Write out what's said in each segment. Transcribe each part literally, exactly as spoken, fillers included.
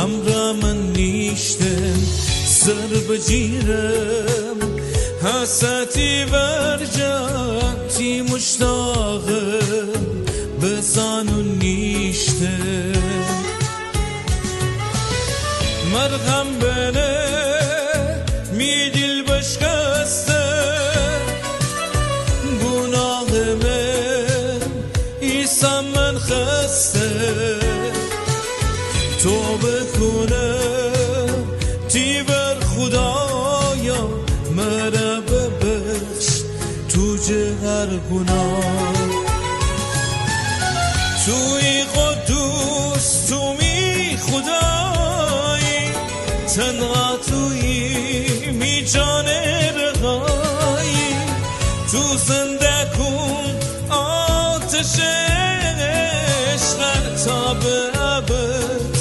امرأ من نیشتم سر بجیرم، هسه تی ورجه تی مشتاقم، به زانون نیشتم. مرهم بنه می دیل بشکسته، گوناه من ایسا من خسته، توبه کونه تی ور خودایا، مره ببخش تو جه هر گوناه. تویی قدوس، تو می خودایی، تنها تویی می جان رهایی، تو زنده کون آتش عشق تا به ابد،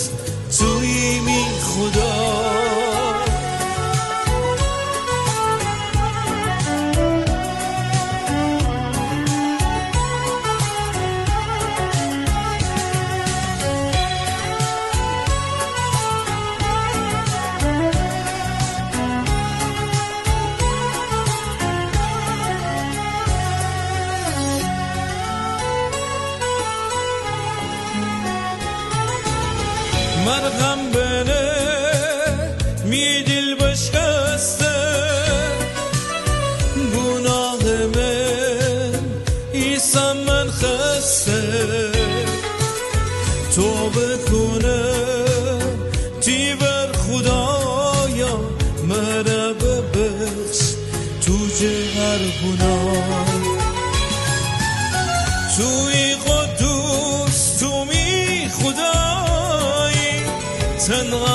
تویی می خدا. مرهم بنه می دیل بشکسته، گوناه من ایسا من خسته، توبه کونه تی ور خودایا، مره ببخش تو جه هر گوناه. تویی قدوس، تو می خودایی، تنها